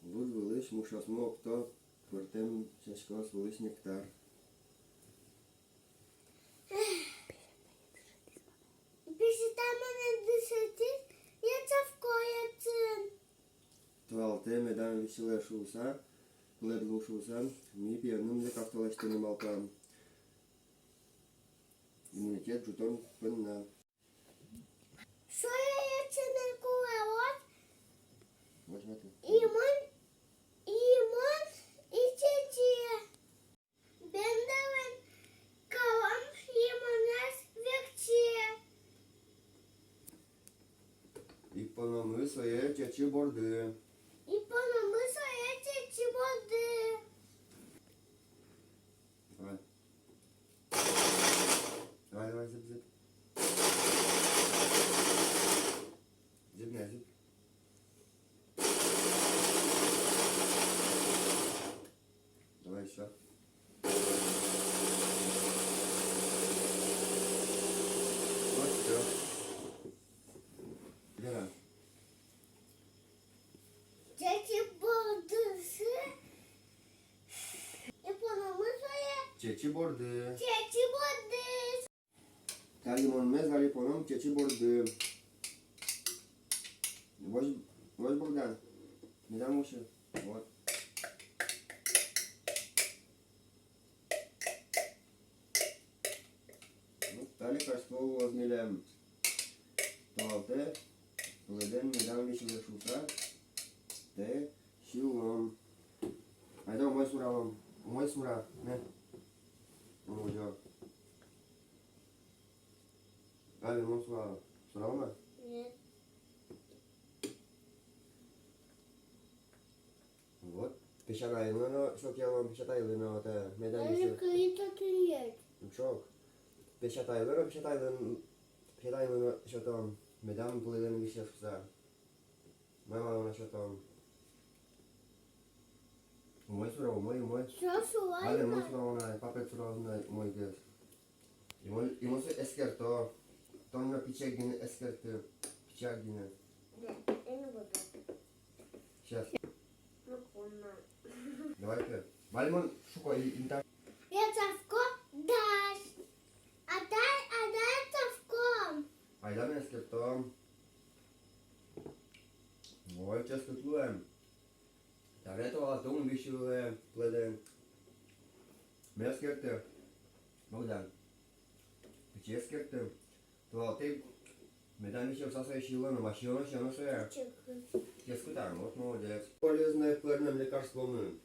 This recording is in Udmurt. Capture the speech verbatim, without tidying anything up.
Луд вылысь мушъёсмы окто пӧртэм сяськаос вылысь нектар. Песятай монэ дышетӥз, я чавко ятчын. Туалте медам висьылэ шуыса, пылэд лу шуыса, ми пиенымы лекарство лэсьтыны малпам. Иммунитет ӝутон понна. Сое ятчыны кулэ, вот. Возьма ты. И мон, и мон, и чечи. Бендэлэн калам, и монэз векчи. И пономы сое чечы борды. И пономы сое чечы борды. Давай. Давай, давай, зып, зып. Зып, не, зып. Давай ещё. Вот, всё. Вера. Чечы борды. И пономы сое. Чечы борды. Чечы борды. Тани монмес али поном чечы борды. Возь, возь, Богдан. Медам усе. Вот. Ну, тани лекарство луоз милем. Туалте, пылэдэн медам висьылэ шуыса, тае сиылом. Айда умой суралом. Умой сура, не. Умой. Али мон сурала. Сурала ма? Нет. Вот. Песятайлы но сётъялом, песятайлы но, вот, э, медам висьылэ. Али кылӥ-то тӥлед. Шок. Песятайлы но, песятайлы но, песятайлы но сётом. Медам пылэдэн висьылэ шуыса. Мама, мама, сётом. Умой сура, умой, умой. Всё, сура. Али мон сурала на, папаед суралоз на, умойгес. И мон, и мон сое эскерто. Тон но пичиак гинэ эскерты. Пичиак гинэ. Да, я не буду. Сейчас. Ну, ладно. Давай ты. Вальмон шуко и инта. Я чавко дась. Атай, атай, чавко. Айда ми эскертом. Ой, ческыт луэм. Табере туалте ум висьылэ пылэдэн. Ми эскерты. Богдан. Пичи эскерты. Туалте медам висьылэ шуыса сое сиылоно, ма сиылоно, сиылоно сое. Ческыт. Ческыт, а, вот молодец. Полезное пӧртэм лекарствомы.